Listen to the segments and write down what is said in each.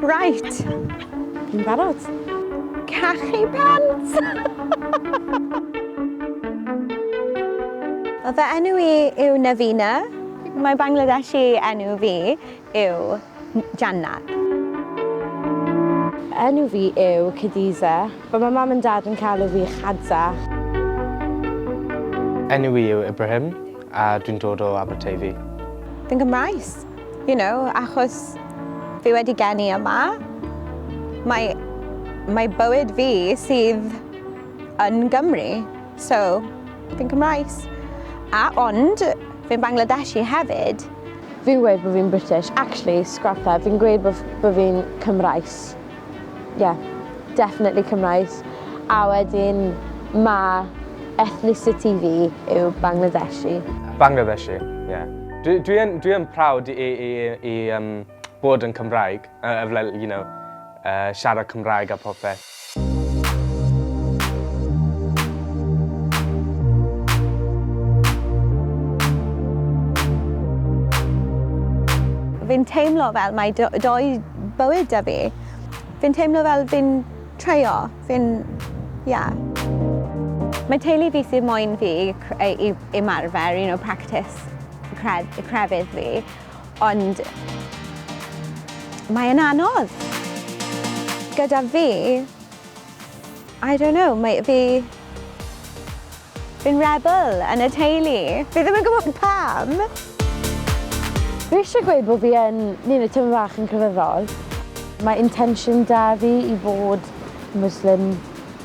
Right. Fi'n barod. Cachu pants! Wel, fy enw i yw Navina. Mae Bangladeshi enw fi yw Jannat. Enw fi yw Khadiza, but mae mam and dad yn cael fi Khadza. Enw i yw Ibrahim a dwi'n dod o Aberteifi. Fi'n Gymraes, achos fi wedi geni yma. Mae bywyd fi sydd yn Gymru, so fi'n Cymraes. A ond, fi'n Bangladeshi hefyd. Fi'n gweud bod fi'n British. Actually, scrap that. Fi'n gweud bod fi'n Cymraes. Yeah, definitely Cymraes. A wedyn, mae ethnicity fi yw Bangladeshi. Bangladeshi, yeah. Dwi yn proud i bod yn Cymraeg, fel, siarad Cymraeg a popeth. Fi'n teimlo fel mae doi bywyd da fi. Fi'n teimlo fel fi'n treio, fi'n, yeah. Mae teulu fi sydd moyn fi i ymarfer, practice crefydd fi, ond mae'n anodd. Gyda fi, I don't know, mae fi'n rebel yn y teulu. Fi ddim yn gwybod pam. Fi eisiau gweud bod fi yn, tymed bach yn crefyddol. Mae intention da fi i fod Muslim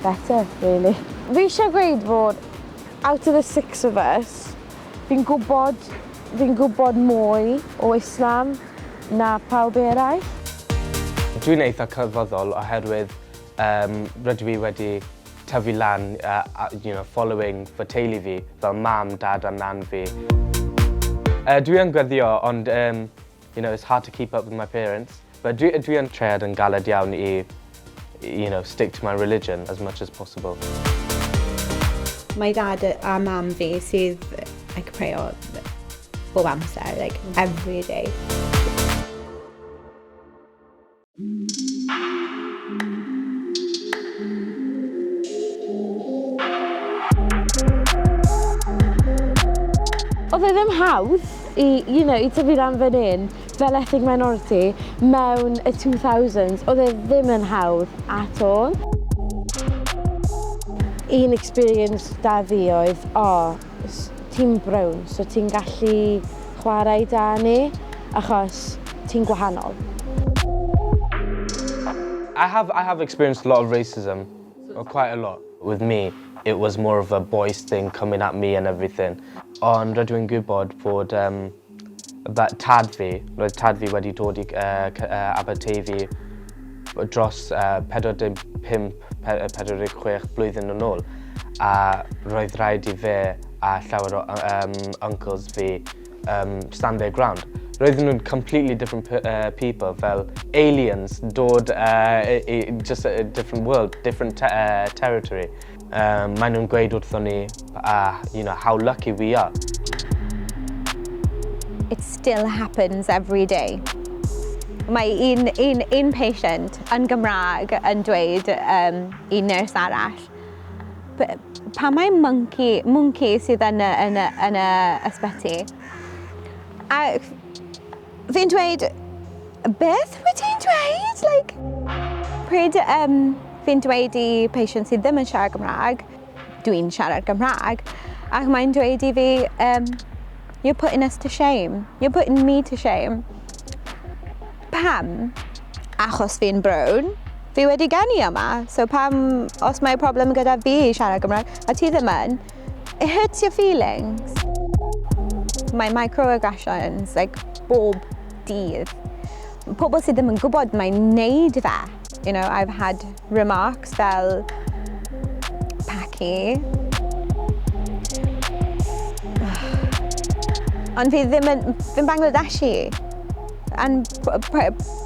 better, really. Fi eisiau gweud bod out of the six of us, fi'n gwybod mwy o Islam na pawb eraill. Dwi'n eitha crefyddol oherwydd rydw i wedi tyfu lan, following fy teulu fi, fel mam, dad a nan fi. Dwi yn gweddio, ond it's hard to keep up with my parents. But dwi yn treiad yn galed iawn i stick to my religion as much as possible. Mae dad a mam fi sydd prayo bob amser, every day. Oedd e ddim hawdd i tyfu lan fan hyn fel ethnic minority mewn y 2000s. Oedd e ddim yn hawdd at all. Un experience da fi oedd, o, ti'n brown, so ti'n gallu chwarae da ni, achos ti'n gwahanol. I have experienced a lot of racism, or quite a lot. With me, it was more of a boys thing coming at me and everything. Ond rydw i'n gwybod bod that tad fi, roedd tad fi wedi dod i Aberteifi dros 45, 46 blwyddyn yn ôl. A roedd rhaid i fe a llawer o uncles fi stand their ground. Roedden nhw'n completely different people, fel aliens dod i just a different world, different territory. Maen nhw'n gweud wrthon ni, how lucky we are. It still happens every day. Mae un patient yn Gymraeg yn dweud i nurse arall, pa mae monkey sydd yn y ysbyty? A fi'n dweud, beth wyt ti'n dweud? Pryd fi'n dweud i patient sydd ddim yn siarad Gymraeg, dwi'n siarad Gymraeg, ac mae'n dweud i fi, you're putting us to shame. You're putting me to shame. Pam? Achos fi'n brown. Fi wedi geni yma, so pam, os mae problem gyda fi i siarad Gymraeg, a ti ddim yn, it hurts your feelings. Mae microaggressions, bob dydd. Pobl sydd ddim yn gwybod mae'n neud fe. I've had remarks fel Paki. Ond fi ddim yn, fi'n Bangladeshi. And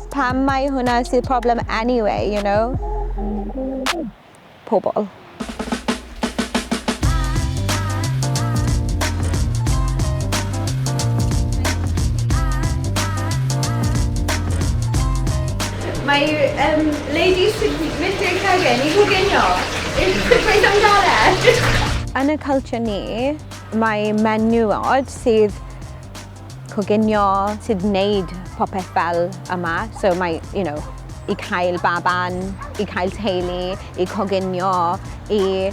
pam mae hwnna sydd problem anyway, you know? Pobl. Mae um, lady sy'n mynd i'r cegin i coginio. Gweith am galed. Yn y culture ni, mae menywod sydd coginio, sydd wneud popeth fel yma. So mae, i cael baban, i cael teulu, i coginio, i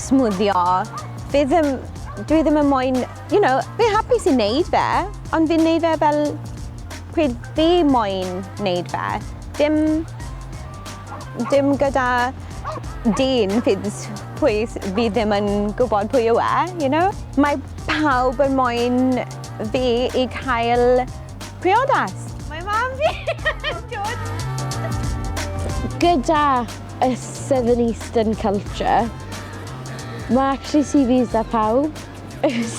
smwddio. Fi ddim, dwi ddim yn moyn, fi'n hapus i wneud fe, ond fi'n wneud fe fel pryd fi moyn wneud fe. Dim gyda dyn fydd pwy fi ddim yn gwybod pwy yw e. Mae pawb yn moyn fi i cael priodas. Mae mam fi yn dod. Gyda y Southern Eastern culture, mae actually CVs da pawb,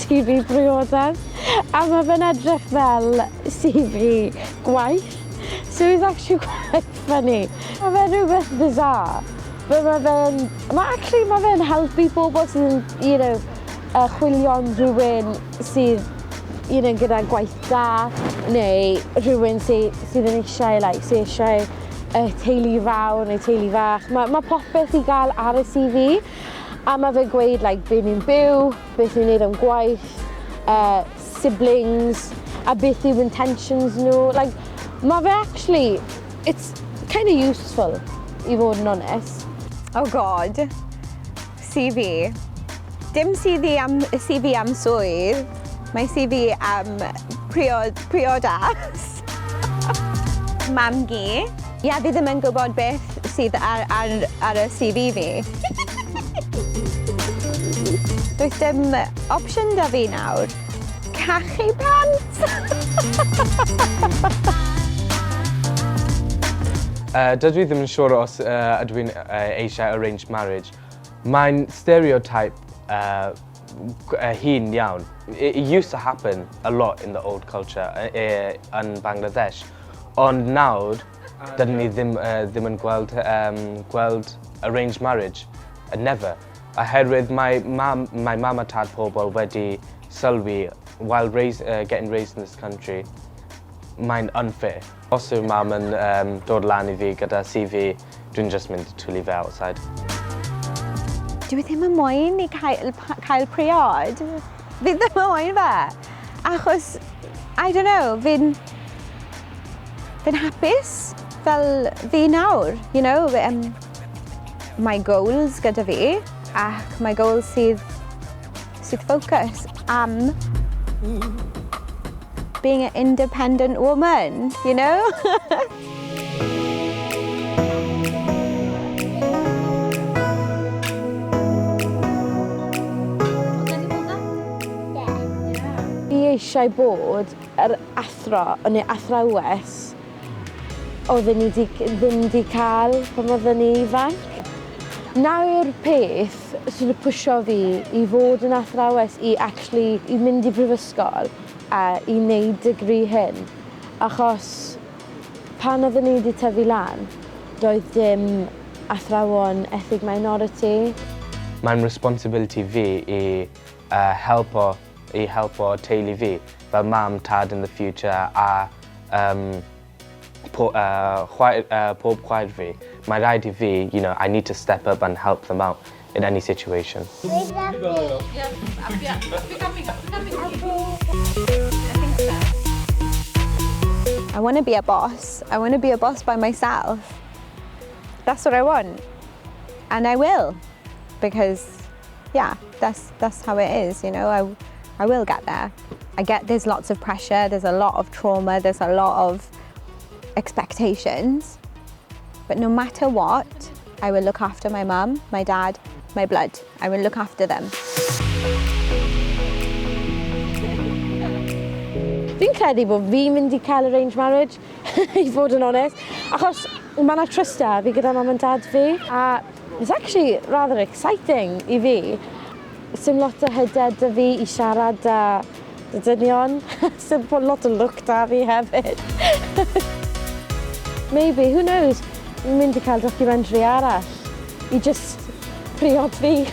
CV briodas, a mae fe'n edrych fel CV gwaith. So it's actually quite funny. Mae fe'n rhywbeth bizarre. But mae fe'n, mae actually mae fe'n helpu pobl sydd yn, chwilio am rhywun sydd gyda gwaith da, neu rhywun sydd yn eisiau, like, sydd eisiau teulu fawr neu teulu fach. Mae popeth i gael ar y CV, a mae fe'n gweud, like, be ni'n byw, beth ni'n neud am gwaith, siblings, a beth yw intentions nhw. Like, mae fe actually, it's kind of useful, i fod yn honest. Oh God, CV. Dim CV am swydd, mae CV am priodas. Mam-gu. Ie, yeah, fi ddim yn gwybod beth sydd ar y CV fi. Does dim opsiwn da fi nawr. Cachu pant! Dydw i ddim yn siŵr os ydw i'n eisiau arranged marriage. Mae'n stereotype hŷn iawn. It used to happen a lot in the old culture yn Bangladesh. Ond nawr, dydyn ni ddim yn gweld arranged marriage. Never. Oherwydd mae mam a tad pobl wedi sylwi while getting raised in this country, mae'n unfair. Os yw mam yn dod lan i fi gyda CV, dwi'n just mynd i twlu fe outside. Dwi ddim yn moyn i cael priod. Fi ddim yn moyn fe. Achos, I don't know, fi'n hapus fel fi nawr. Mae goals gyda fi ac mae goals sydd focus am being an independent woman. Fi eisiau bod yr athro, neu athrawes, oedden ni ddim di cael pan oedden ni ifanc. Na yw'r peth sydd wedi pwsio fi i fod yn athrawes, i actually i mynd i brifysgol a i wneud degree hyn. Achos pan oedden ni wedi tyfu lan, doedd dim athrawon ethnic minority. Mae'n responsibility fi i helpo teulu fi, fel mam, tad in the future a pob chwaer fi. Mae rhaid i fi, I need to step up and help them out in any situation. I I want to be a boss. I want to be a boss by myself. That's what I want. And I will. Because, yeah, that's how it is. I will get there. I get there's lots of pressure, there's a lot of trauma, there's a lot of expectations. But no matter what, I will look after my mum, my dad, my blood. I will look after them. Fi'n credu bod fi'n mynd i cael arranged marriage, i fod yn onest. Achos mae yna trust da fi gyda mam and dad fi. A it's actually rather exciting i fi. Sim lot o hyder da fi i siarad da dynion. Sim lot o luck da fi hefyd. Maybe, who knows, fi'n mynd i cael documentary arall i just priod fi.